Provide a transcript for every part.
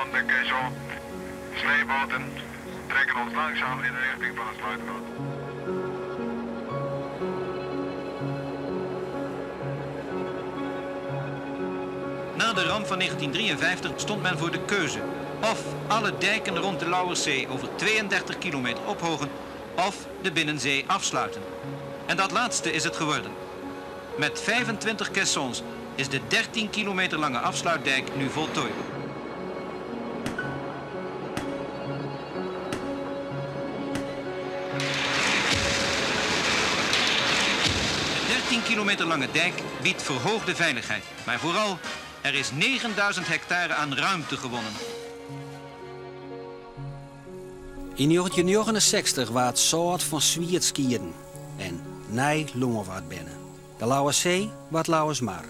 van de caisson. Sleepboten trekken ons langzaam in de richting van het sluitgat. Na de ramp van 1953 stond men voor de keuze. Of alle dijken rond de Lauwerszee over 32 kilometer ophogen, of de binnenzee afsluiten. En dat laatste is het geworden. Met 25 caissons is de 13 kilometer lange afsluitdijk nu voltooid. De 13 kilometer lange dijk biedt verhoogde veiligheid. Maar vooral, er is 9000 hectare aan ruimte gewonnen. Yn 1969 waard sâlt fan swiet skieden en nij lân waard berne. De Lauwerszee waard Lauwersmar.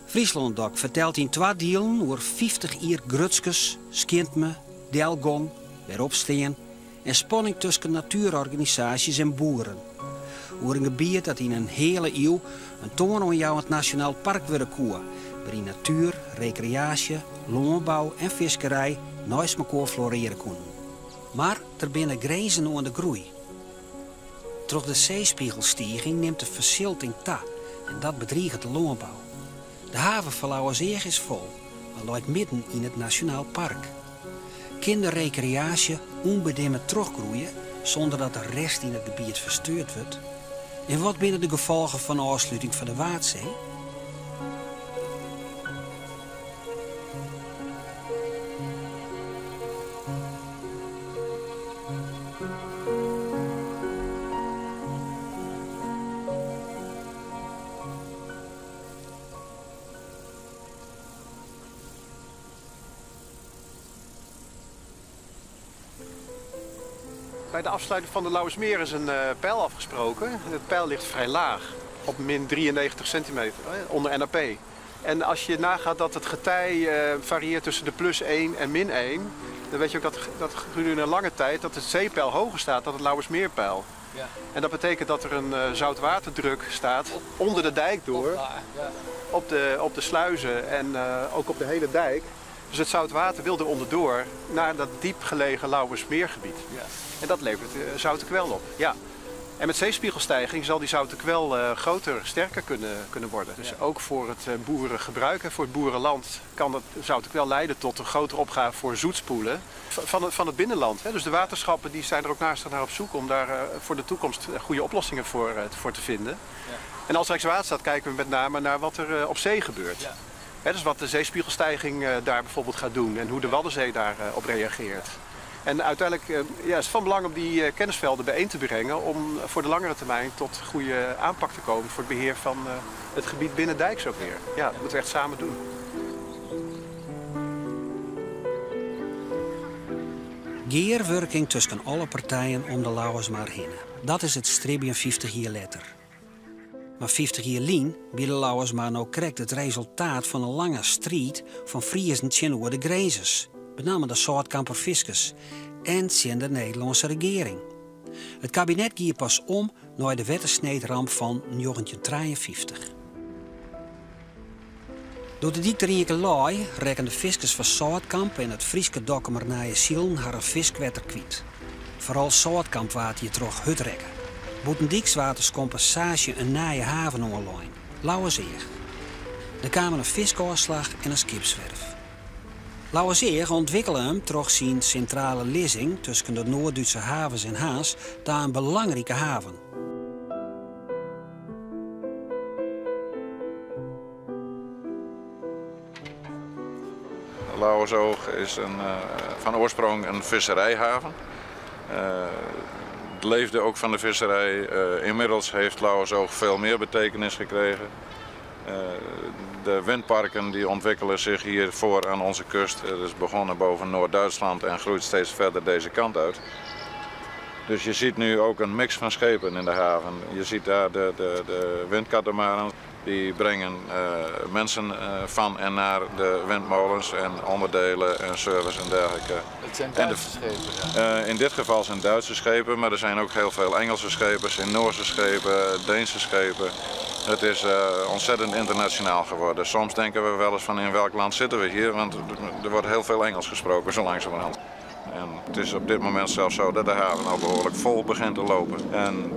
Fryslân Dok fertelt yn twa dielen oer 50 jier grutskens, skientme, delgong, wer opstean en spanning tusken natuerorganisaasjes en boeren. Oer in gebiet dat yn in heale iuw in toanoanjouwend nasjonaal park wurde koe, wêryn natuer, rekreaasje, lânbou en fiskerij neist mekoar florearje koenen. Mar der binne grinzen oan de groei. Troch de seespegelstiging nimt de fersilting ta en dat bedriget de lânbou. De haven fan Lauwerseach is fol, mar leit midden yn it nasjonaal park. Kin de rekreaasje ûnbedimme trochgroeie sûnder dat de rest yn it gebiet fersteurd wurdt? En wat binne de gefolgen fan ôfsluting fan de Waadsee? Bij de afsluiting van de Lauwersmeer is een peil afgesproken. Het peil ligt vrij laag, op min 93 centimeter, onder NAP. En als je nagaat dat het getij varieert tussen de plus 1 en min 1, dan weet je ook dat gedurende een lange tijd dat het zeepeil hoger staat dan het Lauwersmeerpeil. Ja. En dat betekent dat er een zoutwaterdruk staat onder de dijk door, op de sluizen en ook op de hele dijk. Dus het zoutwater wil er onderdoor naar dat diep gelegen Lauwersmeergebied. Ja. En dat levert zoute kwel op. Ja. En met zeespiegelstijging zal die zoute kwel groter, sterker kunnen worden. Dus Ja. ook voor het boerengebruik en voor het boerenland kan dat zoute kwel leiden tot een grotere opgave voor zoetspoelen van het binnenland. Hè. Dus de waterschappen die zijn er ook naast naar op zoek om daar voor de toekomst goede oplossingen voor te vinden. Ja. En als Rijkswaterstaat kijken we met name naar wat er op zee gebeurt. Ja. Hè, dus wat de zeespiegelstijging daar bijvoorbeeld gaat doen en hoe de Waddenzee daarop reageert. En uiteindelijk is het van belang om die kennisvelden bijeen te brengen om voor de langere termijn tot goede aanpak te komen voor het beheer van het gebied binnendijks ook weer. Ja, dat moeten we echt samen doen. Gearwurking tussen alle partijen om de Lauwersmar heen. Dat is het stribjen 50 jaar letter. Maar 50 jaar lien wie de Lauwersmar nou krijgt het resultaat van een lange strijd van Friezen tsjinoer de Grinzers, met name de Zoutkamper Fiskers en tsjin de Nederlandse regering. Het kabinet ging pas om naar de wettersneedramp van 1953. Door de diepte in je rekken de fiskers van Zoutkamp en het Frieske Dokkumer Nije Sielen haar viskwetter kwijt. Vooral Zoutkamp waard hier terug hut rekken. Boetendieks waard als compensatie een nieuwe haven online, Lauwerseach. Er kwamen een viskoorslag en een skipswerf. Lauwerseach ontwikkelde hem troch zijn centrale lizzing tussen de Noord-Duitse havens en Haas daar een belangrijke haven. Lauwersoog is van oorsprong een visserijhaven. Het leefde ook van de visserij. Inmiddels heeft Lauwersoog veel meer betekenis gekregen. De windparken die ontwikkelen zich hier voor aan onze kust. Het is begonnen boven Noord-Duitsland en groeit steeds verder deze kant uit. Dus je ziet nu ook een mix van schepen in de haven. Je ziet daar de windkatamarans. Die brengen mensen van en naar de windmolens en onderdelen en service en dergelijke. Het zijn Duitse schepen, ja. In dit geval zijn Duitse schepen, maar er zijn ook heel veel Engelse schepen, zijn Noorse schepen, Deense schepen. Het is ontzettend internationaal geworden. Soms denken we wel eens van in welk land zitten we hier, want er wordt heel veel Engels gesproken zo langzamerhand. En het is op dit moment zelfs zo dat de haven al behoorlijk vol begint te lopen. En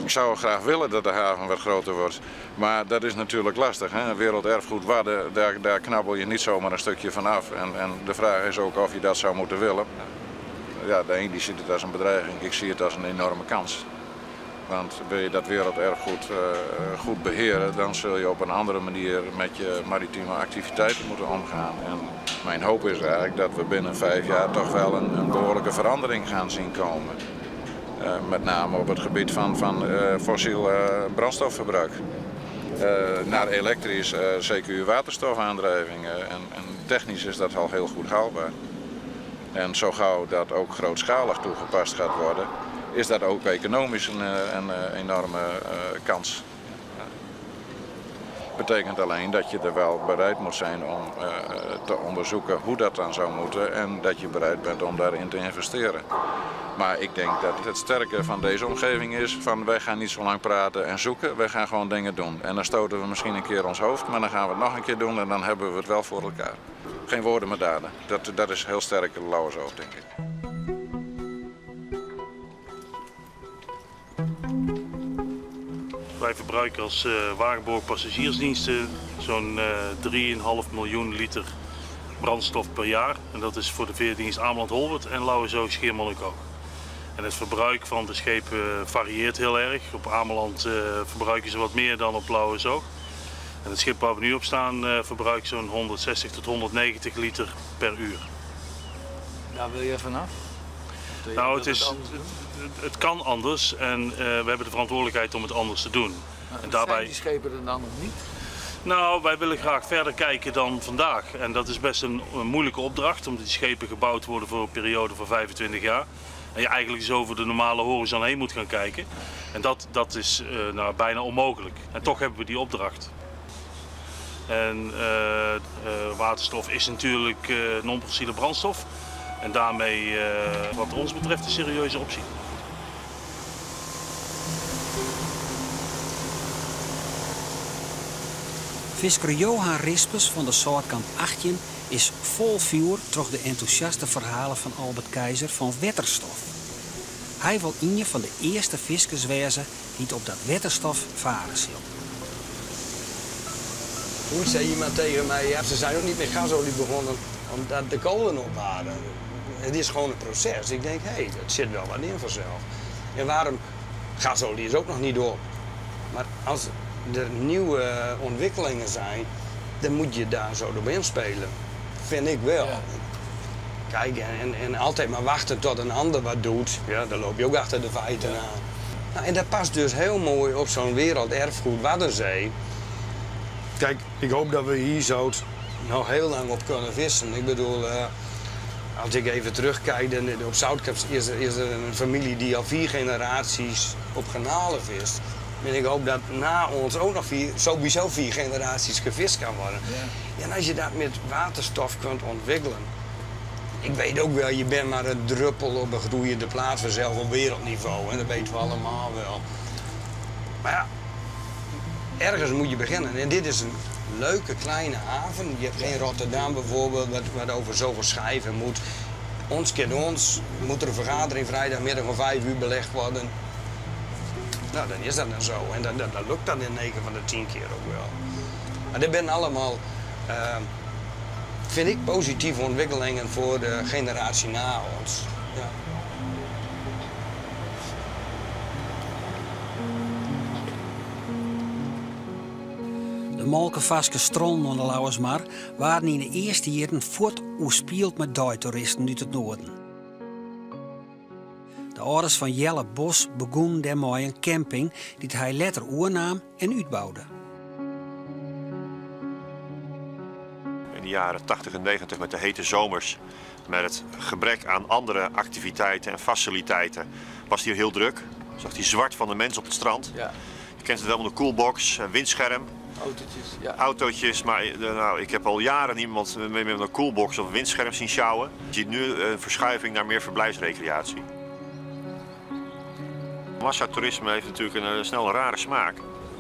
ik zou graag willen dat de haven wat groter wordt, maar dat is natuurlijk lastig. Hè? Werelderfgoed Wadden, daar knabbel je niet zomaar een stukje van af. En de vraag is ook of je dat zou moeten willen. Ja, de een die ziet het als een bedreiging, ik zie het als een enorme kans. Want wil je dat werelderfgoed goed beheren, dan zul je op een andere manier met je maritieme activiteiten moeten omgaan. En mijn hoop is eigenlijk dat we binnen 5 jaar toch wel een behoorlijke verandering gaan zien komen. Met name op het gebied van fossiel brandstofverbruik. Naar elektrisch, CQ waterstofaandrijving. En technisch is dat al heel goed haalbaar. En zo gauw dat ook grootschalig toegepast gaat worden, is dat ook economisch een enorme kans. Betekent alleen dat je er wel bereid moet zijn om te onderzoeken hoe dat dan zou moeten en dat je bereid bent om daarin te investeren. Maar ik denk dat het sterke van deze omgeving is van wij gaan niet zo lang praten en zoeken, wij gaan gewoon dingen doen. En dan stoten we misschien een keer ons hoofd, maar dan gaan we het nog een keer doen en dan hebben we het wel voor elkaar. Geen woorden maar daden. Dat is heel sterk in Lauwersoog, denk ik. Wij verbruiken als Wagenborg Passagiersdiensten zo'n 3,5 miljoen liter brandstof per jaar. En dat is voor de veerdienst Ameland-Holwerd en Lauwersoog-Schiermonnikoog. En het verbruik van de schepen varieert heel erg. Op Ameland verbruiken ze wat meer dan op Lauwersoog. En het schip waar we nu op staan verbruikt zo'n 160 tot 190 liter per uur. Daar wil je vanaf? Nou, het kan anders en we hebben de verantwoordelijkheid om het anders te doen. Maar en daarbij zijn die schepen er dan nog niet? Nou, wij willen graag verder kijken dan vandaag. En dat is best een moeilijke opdracht, omdat die schepen gebouwd worden voor een periode van 25 jaar. En je eigenlijk dus over de normale horizon heen moet gaan kijken. En dat is nou, bijna onmogelijk. En toch hebben we die opdracht. En waterstof is natuurlijk non-fossiele brandstof. En daarmee, wat ons betreft, een serieuze optie. Fisker Johan Rispens van de Zoutkamp 18 is vol vuur door de enthousiaste verhalen van Albert Keizer van wetterstof. Hij wil een van de eerste fiskers wezen die het op dat wetterstof varen zal. Toen zei iemand tegen mij, ja, ze zijn ook niet met gasolie begonnen omdat de kolen op waren. Het is gewoon een proces. Ik denk, hé, hey, dat zit wel wat in vanzelf. En waarom? Gasolie is ook nog niet op. Maar als er nieuwe ontwikkelingen zijn, dan moet je daar zo door inspelen. Vind ik wel. Ja. Kijk, en altijd maar wachten tot een ander wat doet, ja, dan loop je ook achter de feiten aan. Nou, en dat past dus heel mooi op zo'n werelderfgoed Waddenzee. Kijk, ik hoop dat we hier zo nog heel lang op kunnen vissen. Ik bedoel, als ik even terugkijk, dan op Zoutkamp is er een familie die al 4 generaties op garnalen vist. En ik hoop dat na ons ook nog sowieso 4 generaties gevist kan worden. Ja. En als je dat met waterstof kunt ontwikkelen. Ik weet ook wel, je bent maar een druppel op een groeiende plaats vanzelf op wereldniveau. En dat weten we allemaal wel. Maar ja, ergens moet je beginnen. En dit is een leuke kleine haven. Je hebt geen Rotterdam bijvoorbeeld, wat over zoveel schijven moet. Ons kent ons, moet er een vergadering vrijdagmiddag om 5 uur belegd worden. Nou, dan is dat dan zo. En dat lukt dan in 9 van de 10 keer ook wel. Maar dit zijn allemaal, vind ik, positieve ontwikkelingen voor de generatie na ons. Ja. De molkenvaske stronden aan de Lauwersmar waren in de eerste jaren voort oerspield met duiktoeristen uit het noorden. De ouders van Jelle Bos begonnen daarmee een camping die hij later oornam en uitbouwde. In de jaren 80 en 90 met de hete zomers, met het gebrek aan andere activiteiten en faciliteiten, was het hier heel druk. Zag hij zwart van de mensen op het strand. Ja. Je kent het wel met een koelbox, een windscherm. Autootjes, ja. Autootjes, maar nou, ik heb al jaren niemand met een koelbox of een windscherm zien sjouwen. Je ziet nu een verschuiving naar meer verblijfsrecreatie. Massatoerisme heeft natuurlijk een snel een rare smaak.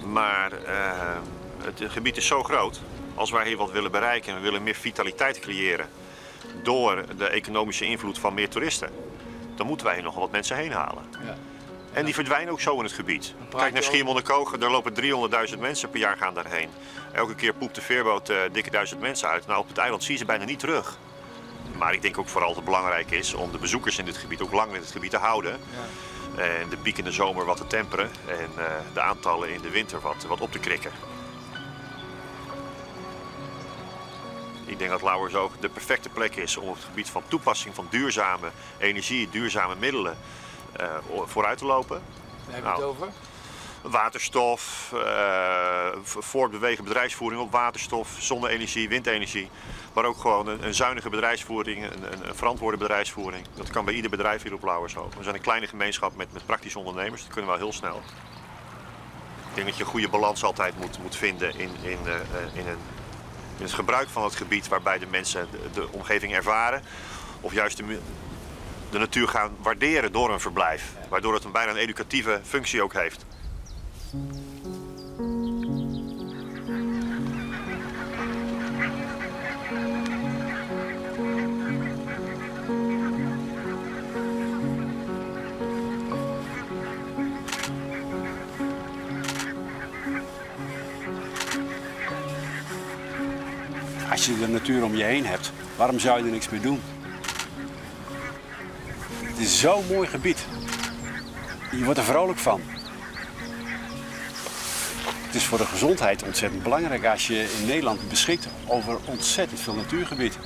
Maar het gebied is zo groot. Als wij hier wat willen bereiken en we willen meer vitaliteit creëren door de economische invloed van meer toeristen, dan moeten wij hier nogal wat mensen heen halen. Ja. En die verdwijnen ook zo in het gebied. praat Kijk je naar Schiermonnikoog, daar lopen 300.000 mensen per jaar gaan daarheen. Elke keer poept de veerboot dikke 1000 mensen uit. Op het eiland zie je ze bijna niet terug. Maar ik denk ook vooral dat het belangrijk is om de bezoekers in dit gebied ook langer in het gebied te houden. En de piek in de zomer wat te temperen en de aantallen in de winter wat op te krikken. Ik denk dat Lauwersoog de perfecte plek is om op het gebied van toepassing van duurzame energie, duurzame middelen vooruit te lopen. Daar heb je het over? Waterstof, voortbewegen bedrijfsvoering op waterstof, zonne-energie, windenergie. Maar ook gewoon een zuinige bedrijfsvoering, een verantwoorde bedrijfsvoering. Dat kan bij ieder bedrijf hier op Lauwersoog. We zijn een kleine gemeenschap met praktische ondernemers, dat kunnen we al heel snel. Ik denk dat je een goede balans altijd moet vinden in het gebruik van het gebied waarbij de mensen de omgeving ervaren. Of juist de natuur gaan waarderen door een verblijf. Waardoor het bijna een educatieve functie ook heeft. Als je de natuur om je heen hebt, waarom zou je er niks mee doen? Het is zo'n mooi gebied. Je wordt er vrolijk van. Het is voor de gezondheid ontzettend belangrijk als je in Nederland beschikt over ontzettend veel natuurgebied.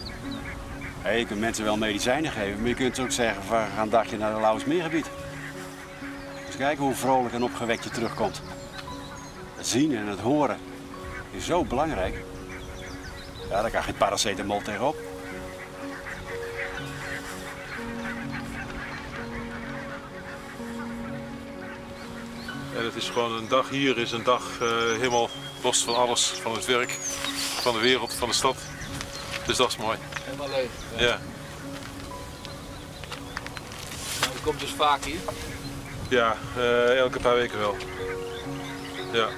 Je kunt mensen wel medicijnen geven, maar je kunt ook zeggen van, we gaan een dagje naar het Lauwersmeergebied. Dus kijken hoe vrolijk en opgewekt je terugkomt. Het zien en het horen is zo belangrijk. Daar kan geen paracetamol tegenop. En het is gewoon een dag hier, is een dag helemaal los van alles, van het werk, van de wereld, van de stad. Dus dat is mooi. Helemaal leeg. Ja. Ja. Je komt dus vaak hier? Ja, elke paar weken wel. Ja.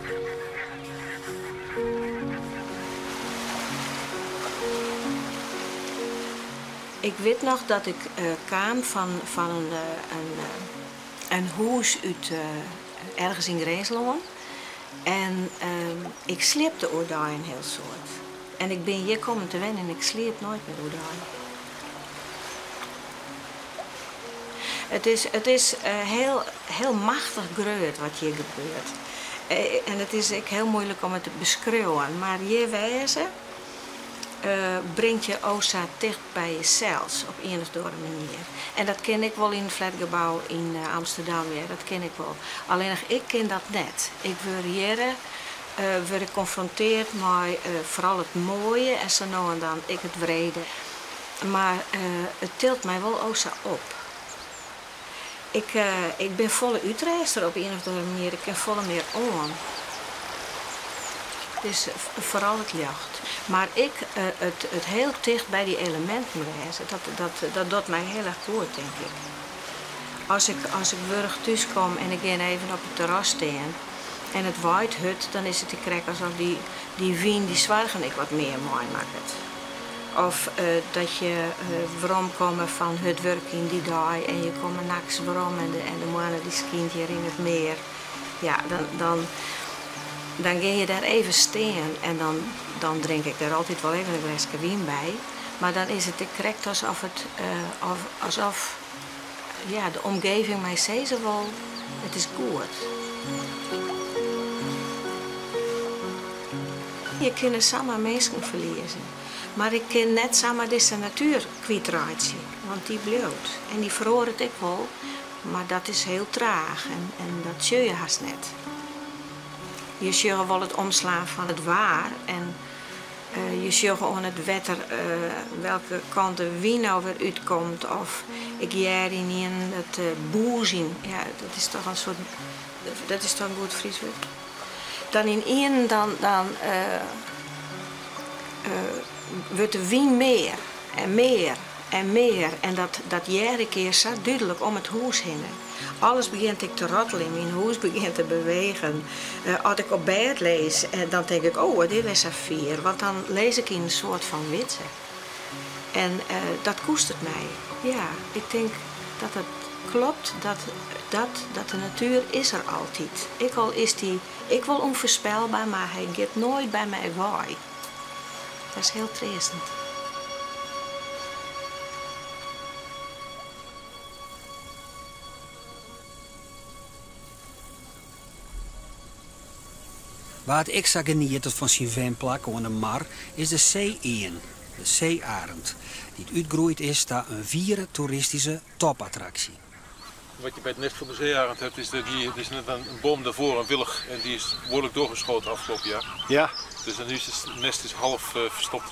Ik weet nog dat ik kwam van een huis uit ergens in Grijsloon. En ik sliep overdag een heel soort. En ik ben hier komen te wennen en ik sliep nooit meer overdag. Het is heel, heel machtig groot wat hier gebeurt. En het is ook heel moeilijk om het te beschrijven. Maar je wijze brengt je osa dicht bij jezelf op een of andere manier. En dat ken ik wel in het flatgebouw in Amsterdam, ja, dat ken ik wel. Alleen nog, ik ken dat net. Ik word hier word ik geconfronteerd met vooral het mooie en zo nou en dan ik het wrede. Maar het tilt mij wel osa op. Ik ben volle Utrechter op een of andere manier. Ik ken volle meer om. Het is vooral het jacht. Maar ik het heel dicht bij die elementen wezen, dat doet mij heel erg goed, denk ik. Als ik wurg thuis kom en ik ga even op het terras staan en het waait hut, dan is het de krek alsof die wien, die zwargen ik wat meer mooi maakt. Of dat je waarom komen van het werk in die dag en je komt nachts waarom en de mannen die schijnt hier in het meer. Ja, dan ga je daar even staan en dan drink ik daar altijd wel even een glasje wijn bij. Maar dan is het correct alsof de omgeving mij zegt wel, het is goed. Je kunt samen mensen verliezen. Maar ik kan net samen deze natuur kwijtraken, want die bloot. En die verhoort ik wel, maar dat is heel traag en dat zie je haast net. Je ziet wel het omslaan van het waar en je ziet gewoon het wetter, welke kant de wien nou weer uitkomt. Of ik jij in het boezien. Ja, dat is toch een soort, dat is toch een goed Fries woord. Dan in één, dan wordt de wien meer en meer. En mear, en dat, dat hear ik earst sa dúdlik om it hûs hinne. Alles begjint ek te ratteljen, myn hûs begjint te bewegen. As ik op bêd lis, dan tink ik, oh, it is wer safier, want dan lis ik yn in soart fan widze. En dat koestet my. Ja, ik tink dat it klopt dat dat, dat de natuer is der altyd. Ek al is dy ek wol ûnfoarspelber, mar hy giet noait by my wei. Dat is hiel treastend. Wa't ek sa genietet fan syn wenplak oan de mar is de see-earn, de zeearend, dy't útgroeid is ta in wiere toeristyske topattraksje. Wat je bij het nest van de zeearend hebt, is dat die, er is net een boom daarvoor, een wilg, en die is behoorlijk doorgeschoten afgelopen jaar. Ja. Dus nu is het nest is half uh, verstopt.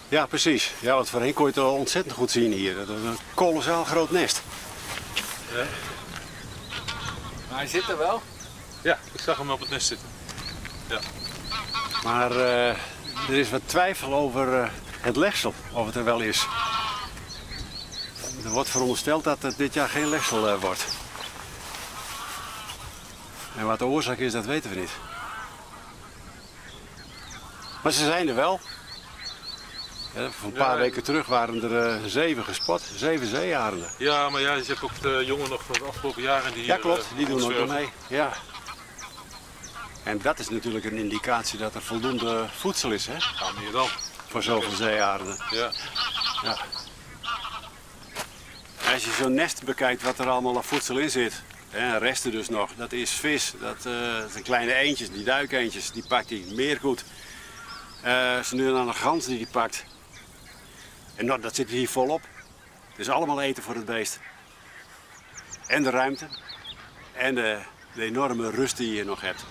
Ja, precies. Ja, want voorheen kon je het al ontzettend goed zien hier. Dat was een kolossaal groot nest. Ja. Maar hij zit er wel? Ja, ik zag hem op het nest zitten. Ja. Maar uh, er is wat twijfel over uh, het legsel, of het er wel is. Er wordt verondersteld dat het dit jaar geen legsel uh, wordt. En wat de oorzaak is, dat weten we niet. Maar ze zijn er wel. Ja, een paar ja, weken terug waren er uh, zeven gespot, zeven zeearenden. Ja, maar ja, je hebt ook de jongen nog van de afgelopen jaren die Ja, klopt, die doen ook nog mee. Ja. En dat is natuurlijk een indicatie dat er voldoende voedsel is, hè? Ja, meer dan. Voor zoveel zeearenden. Ja. ja. Als je zo'n nest bekijkt wat er allemaal aan voedsel in zit, en resten dus nog, dat is vis, dat, uh, dat zijn kleine eendjes, die duikeendjes, die pakt hij meer goed. Uh, ze nu dan een gans die die pakt. En dat, dat zit hier volop. Het is allemaal eten voor het beest. En de ruimte. En de, de enorme rust die je hier nog hebt.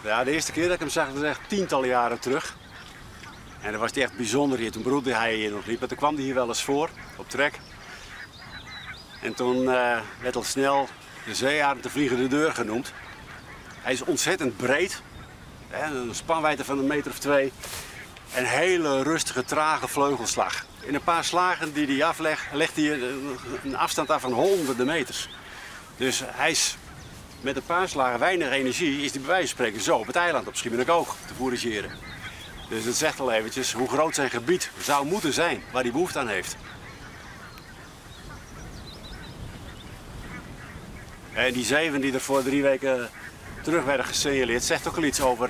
Ja, de eerste keer dat ik hem zag, dat was echt tientallen jaren terug. En dat was hij echt bijzonder hier. Toen broedde hij hier nog niet, maar toen kwam hij hier wel eens voor, op trek. En toen uh, werd al snel de zeearend de vliegende deur genoemd. Hij is ontzettend breed, hè, een spanwijdte van een meter of twee. Een hele rustige, trage vleugelslag. In een paar slagen die hij aflegt, legt hij een afstand af van honderden meters. Dus hij is met een paar slagen weinig energie, is hij bij wijze van spreken zo op het eiland op Schiermonnikoog te fourageren. Dus dat zegt al eventjes hoe groot zijn gebied zou moeten zijn, waar hij behoefte aan heeft. En die zeven die er voor drie weken terug werden gesignaleerd, zegt ook al iets over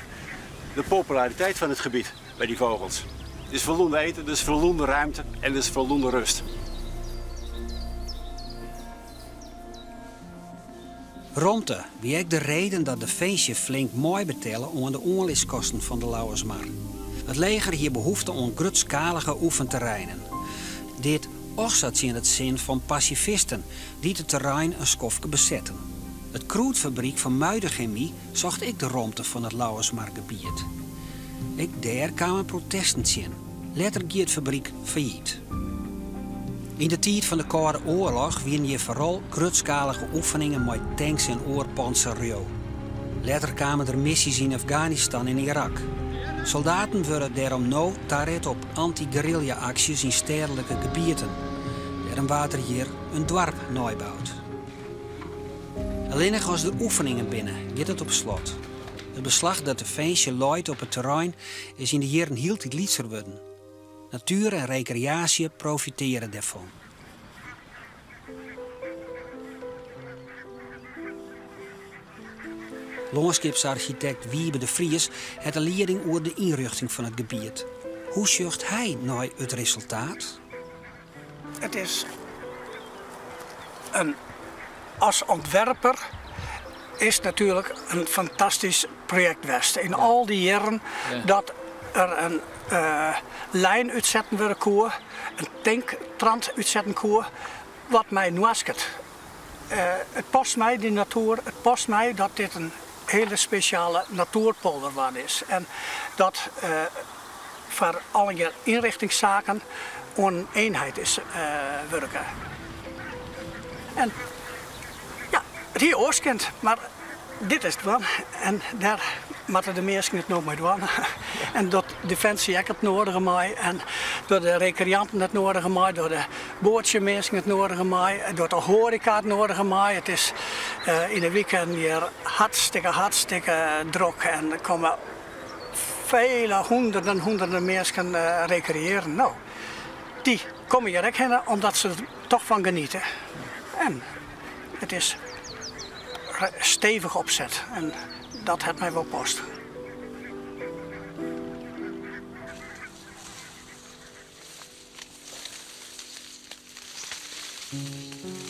de populariteit van het gebied bij die vogels. Er is voldoende eten, er is voldoende ruimte en er is voldoende rust. Romte wie ek de reden dat Definsje flink moai betelle oan de oanliskosten fan de Lauwersmar. It leger hie behoefte oan grutskalige oefenterreinen. Dit och sa tsjin it sin fan pasifisten dy't it terrein in skoftke besetten. It krûdfabryk fan Muiderchemie socht ek de romte fan it Lauwersmargebiet. Ek dêr kamen protesten tsjin. Letter gie it fabryk fallyt. Yn de tiid fan de Kâlde Oarloch wienen hjir foaral grutskalige oefeningen mei tanks en oar pantserreau. Letter kamen der missys yn Afganistan en Irak. Soldaten wurde dêrom no taret op anty-guerrilla-aksjes yn stêdelike gebieten. Dêrom waard der hjir in doarp neiboud. Allinnich as der oefeningen binne, giet it op slot. It beslach dat Definsje leit op it terrein is yn de jierren hieltyd lytser wurden. Natuer en rekreaasje profiteare dêrfan. Lânskipsarchitekt Wiebe de Vries hat de lieding oer de ynrjochting fan it gebiet. Hoe sjocht hy nei it resultaat? It is in, as ûntwerper is natuerlik in fantastysk projekt west. Yn al dy jierren dat der in lijn útsetten wurde koe, in tinktrant útsetten koe, wat my noasket. It past my, dy natoer, it past my dat dit in hiele spesjale natoerpolder wurden is en dat foar allegear ynrichtingssaken oan in eenheid is wurke. En ja, it hie oars kind, mar dit is it dwaan en dêr moatte de minsken it no mei dwaan. En docht Definsje ek it noadige mei en dogge de rekreanten it noadige mei, dogge de boatsjeminsken it noadige mei, docht de hoareka it noadige mei. It is yn de wiken hjir hartstikke, hartstikke drok en der komme fele hûnderten, hûnderten minsken rekreëaren. No, dy komme hjir ek hinne omdat se der toch fan geniete. En it is stevich opset en dat hat my wol past.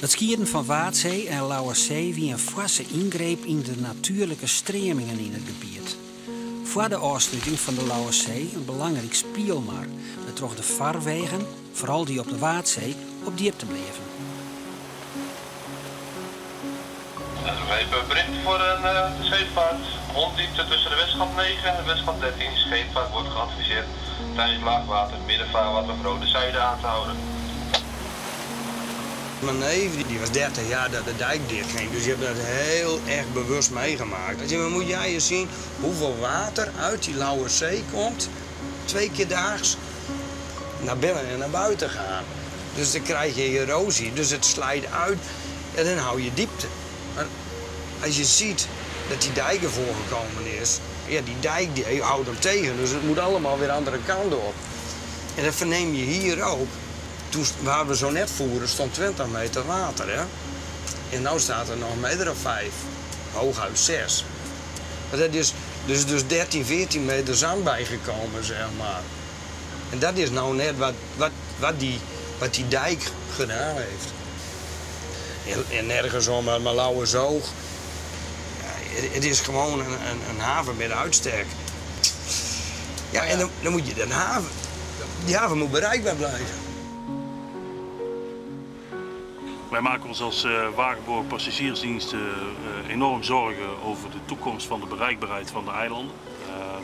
It skieden fan Waadsee en Lauwerssee wie in foarse yngreep yn de natuerlike streamingen yn it gebiet. Foar de ôfsluting fan de Lauwerssee in belangryk spielmar, wêrtroch de farwegen, foaral dy op de Waadsee, op djipte bleaven. Even bericht voor een scheepvaart. Ondiepte tussen de Westgat 9 en de Westgat 13. Scheepvaart wordt geadviseerd tijdens laagwater middenvaarwater of rode zijde aan te houden. Mijn neef die was 30 jaar dat de dijk dichtging, dus die heeft dat heel erg bewust meegemaakt. Hij zei, maar moet jij eens zien hoeveel water uit die Lauwerszee komt, twee keer daags, naar binnen en naar buiten gaan. Dus dan krijg je erosie, dus het slijt uit en dan hou je diepte. Maar als je ziet dat die dijk ervoor gekomen is, ja, die dijk die houdt hem tegen, dus het moet allemaal weer de andere kant op. En dat verneem je hier ook. Toen, waar we zo net voeren, stond 20 meter water. Hè? En nu staat er nog een meter of 5, hooguit 6. Maar dat is dus 13, 14 meter zand bijgekomen, zeg maar. En dat is nou net wat die dijk gedaan heeft. En nergens om, maar Lauwersoog. Ja, het is gewoon een haven met uitstek. Ja, en dan moet je de haven, die haven moet bereikbaar blijven. Wij maken ons als Wagenborg Passagiersdienst enorm zorgen over de toekomst van de bereikbaarheid van de eilanden.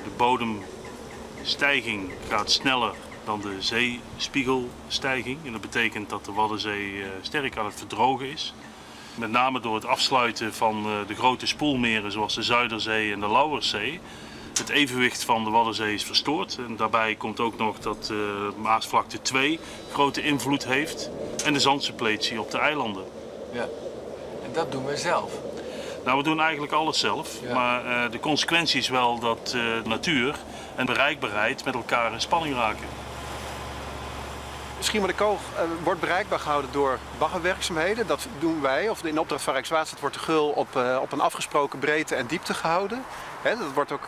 De bodemstijging gaat sneller dan de zeespiegelstijging. En dat betekent dat de Waddenzee sterk aan het verdrogen is. Met name door het afsluiten van de grote spoelmeren zoals de Zuiderzee en de Lauwerszee. Het evenwicht van de Waddenzee is verstoord. En daarbij komt ook nog dat Maasvlakte 2 grote invloed heeft en de zandsuppletie op de eilanden. Ja, en dat doen wij zelf? Nou, we doen eigenlijk alles zelf. Ja. Maar de consequentie is wel dat natuur en bereikbaarheid met elkaar in spanning raken. Schiermonnikoog wordt bereikbaar gehouden door baggerwerkzaamheden. Dat doen wij, of in opdracht van Rijkswaterstaat wordt de geul op een afgesproken breedte en diepte gehouden. Hè, dat wordt ook,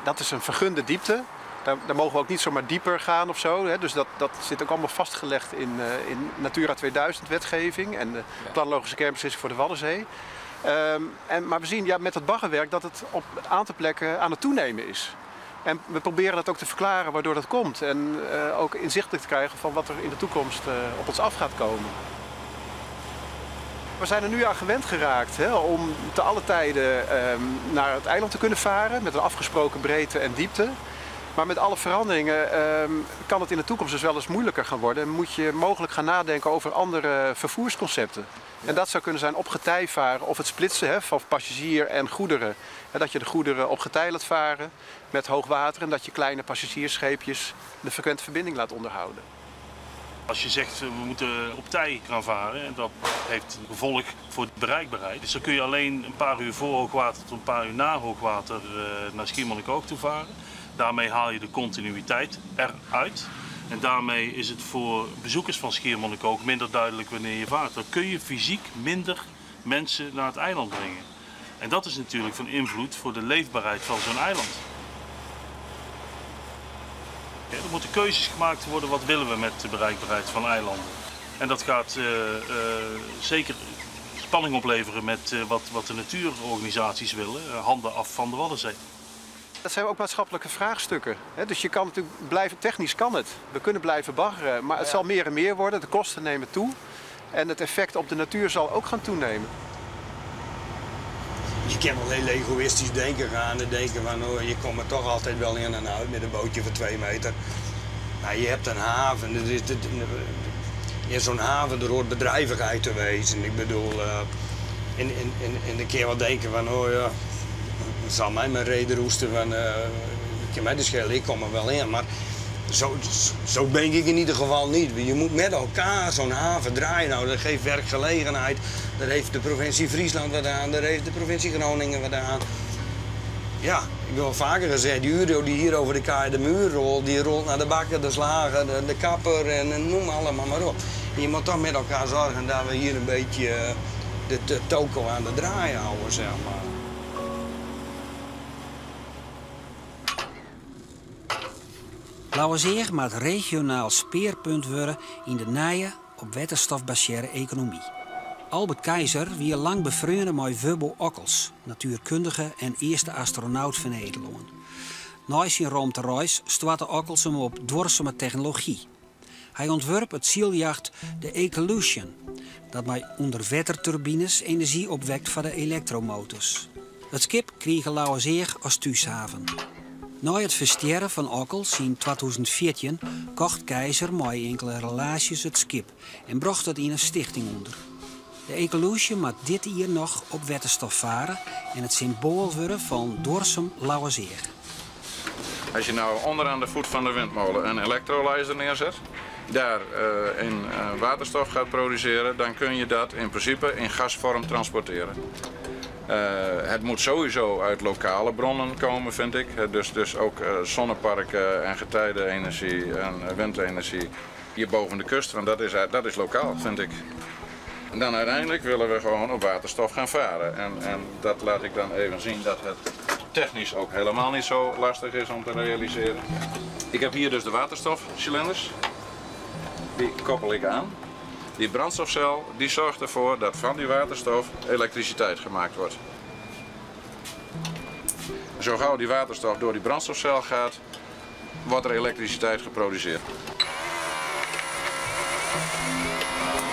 dat is een vergunde diepte. Daar mogen we ook niet zomaar dieper gaan. Hè. Dus dat zit ook allemaal vastgelegd in Natura 2000 wetgeving en de planologische kernbeslissing voor de Waddenzee. Maar we zien met dat baggerwerk dat het op een aantal plekken aan het toenemen is. En we proberen dat ook te verklaren waardoor dat komt. En ook inzichtelijk te krijgen van wat er in de toekomst op ons af gaat komen. We zijn er nu aan gewend geraakt, hè, om te alle tijden naar het eiland te kunnen varen. Met een afgesproken breedte en diepte. Maar met alle veranderingen kan het in de toekomst dus wel eens moeilijker gaan worden. En moet je mogelijk gaan nadenken over andere vervoersconcepten. En dat zou kunnen zijn op getij varen of het splitsen, hè, van passagier en goederen. Hè, dat je de goederen op getij laat varen met hoog water en dat je kleine passagiersscheepjes de frequente verbinding laat onderhouden. Als je zegt we moeten op tij gaan varen, en dat heeft een gevolg voor de bereikbaarheid. Dus dan kun je alleen een paar uur voor hoogwater tot een paar uur na hoogwater naar Schiermonnikoog toe varen. Daarmee haal je de continuïteit eruit. En daarmee is het voor bezoekers van Schiermonnikoog minder duidelijk wanneer je vaart. Dan kun je fysiek minder mensen naar het eiland brengen. En dat is natuurlijk van invloed voor de leefbaarheid van zo'n eiland. Er moeten keuzes gemaakt worden, wat willen we met de bereikbaarheid van eilanden. En dat gaat zeker spanning opleveren met wat de natuurorganisaties willen, handen af van de Waddenzee. Dat zijn ook maatschappelijke vraagstukken. Hè? Dus je kan natuurlijk blijven, technisch kan het. We kunnen blijven baggeren, maar het zal meer en meer worden. De kosten nemen toe en het effect op de natuur zal ook gaan toenemen. Je kan wel heel egoïstisch denken gaan en denken van, oh, je komt er toch altijd wel in en uit met een bootje van 2 meter. Maar je hebt een haven. In zo'n haven, er hoort bedrijvigheid te wezen. Ik bedoel, en dan kun je wel denken van, oh ja, het zal mij maar reden roesten van Kin my dat skele, ik kom er wel in. Maar zo, zo ben ik in ieder geval niet. Je moet met elkaar zo'n haven draaien. Nou, dat geeft werkgelegenheid. Daar heeft de provincie Friesland wat aan, daar heeft de provincie Groningen wat aan. Ja, ik heb wel vaker gezegd, die euro die hier over de kaai de muur rolt, die rolt naar de bakker, de slager, de kapper en noem allemaal maar op. Je moet toch met elkaar zorgen dat we hier een beetje de toko aan de draai houden, zeg maar. Lauwerseach moat regionaal spearpunt wurde yn de nije op wetterstof basearre ekonomy. Albert Keizer wie lang befreone mei Wubbo Ockels, natuerkundige en earste astronaut fan Nederlân. Nei syn romtereis stoarte Ockels him op duorsume technology. Hy ûntwurp it syljacht de Ecolution, dat mei ûnderwetterturbines enerzjy opwekt foar de elektromotors. It skip krige Lauwerseach as thúshaven. Nei it ferstjerren fan Ockels yn 2014 kocht Keizer mei inkele relaasjes it skip en brocht it yn in stichting ûnder. De Ecolution moat dit jier noch op wetterstof farre en it symboal wurde fan duorsum Lauwerseach. Als je nou onderaan de voet van de windmolen een elektrolyzer neerzet, daar in waterstof gaat produceren, dan kun je dat in principe in gasvorm transporteren. Het moet sowieso uit lokale bronnen komen, vind ik. Dus ook zonneparken en getijdenenergie en windenergie hier boven de kust, want dat is lokaal, vind ik. En dan uiteindelijk willen we gewoon op waterstof gaan varen. En dat laat ik dan even zien dat het technisch ook helemaal niet zo lastig is om te realiseren. Ik heb hier dus de waterstofcilinders. Die koppel ik aan. Die brandstofcel die zorgt ervoor dat van die waterstof elektriciteit gemaakt wordt. Zo gauw die waterstof door die brandstofcel gaat, wordt er elektriciteit geproduceerd.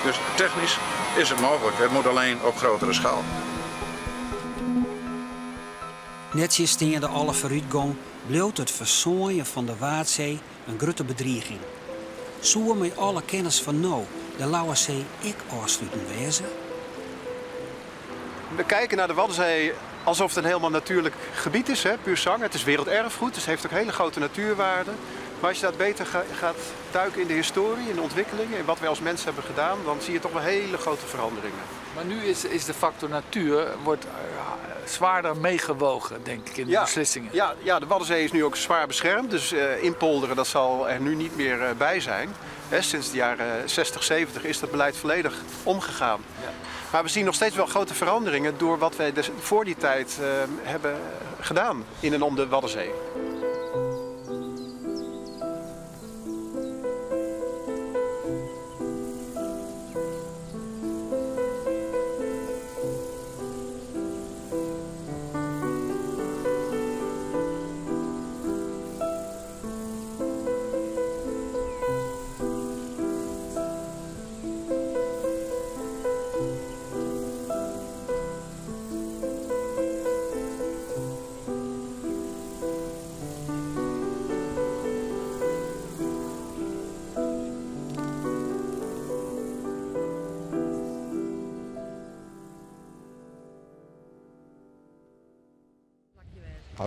Dus technisch is het mogelijk, het moet alleen op grotere schaal. Nettsjinsteande alle foarútgong bliuwt it fersânjen fan de Waadsee in grutte bedriging. Soe mei alle kennis fan no de Lauwerssee ek ôfsluten wêze? We kijken naar de Waddenzee alsof het een helemaal natuurlijk gebied is, hè, puur zang. Het is werelderfgoed, dus het heeft ook hele grote natuurwaarden. Maar als je dat beter gaat duiken in de historie, in de ontwikkelingen, in wat wij als mens hebben gedaan, dan zie je toch wel hele grote veranderingen. Maar nu is de factor natuur wordt zwaarder meegewogen, denk ik, in de beslissingen. Ja, de Waddenzee is nu ook zwaar beschermd, dus inpolderen dat zal er nu niet meer bij zijn. Hè, sinds de jaren 60, 70 is dat beleid volledig omgegaan. Maar we zien nog steeds wel grote veranderingen door wat wij dus voor die tijd hebben gedaan in en om de Waddenzee.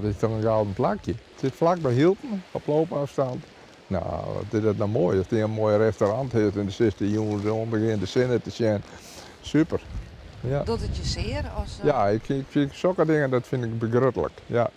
Dat is toch een gouden plakje. Het zit vlak bij Hylpen, op loopafstand. Nou, wat is dat nou mooi. Als die een mooi restaurant heeft en de zesde jongens om begint de zinnen te zien. Super. Ja. Doet het je zeer? Als Ja, ik zulke dingen, dat vind ik begruttelijk. Ja.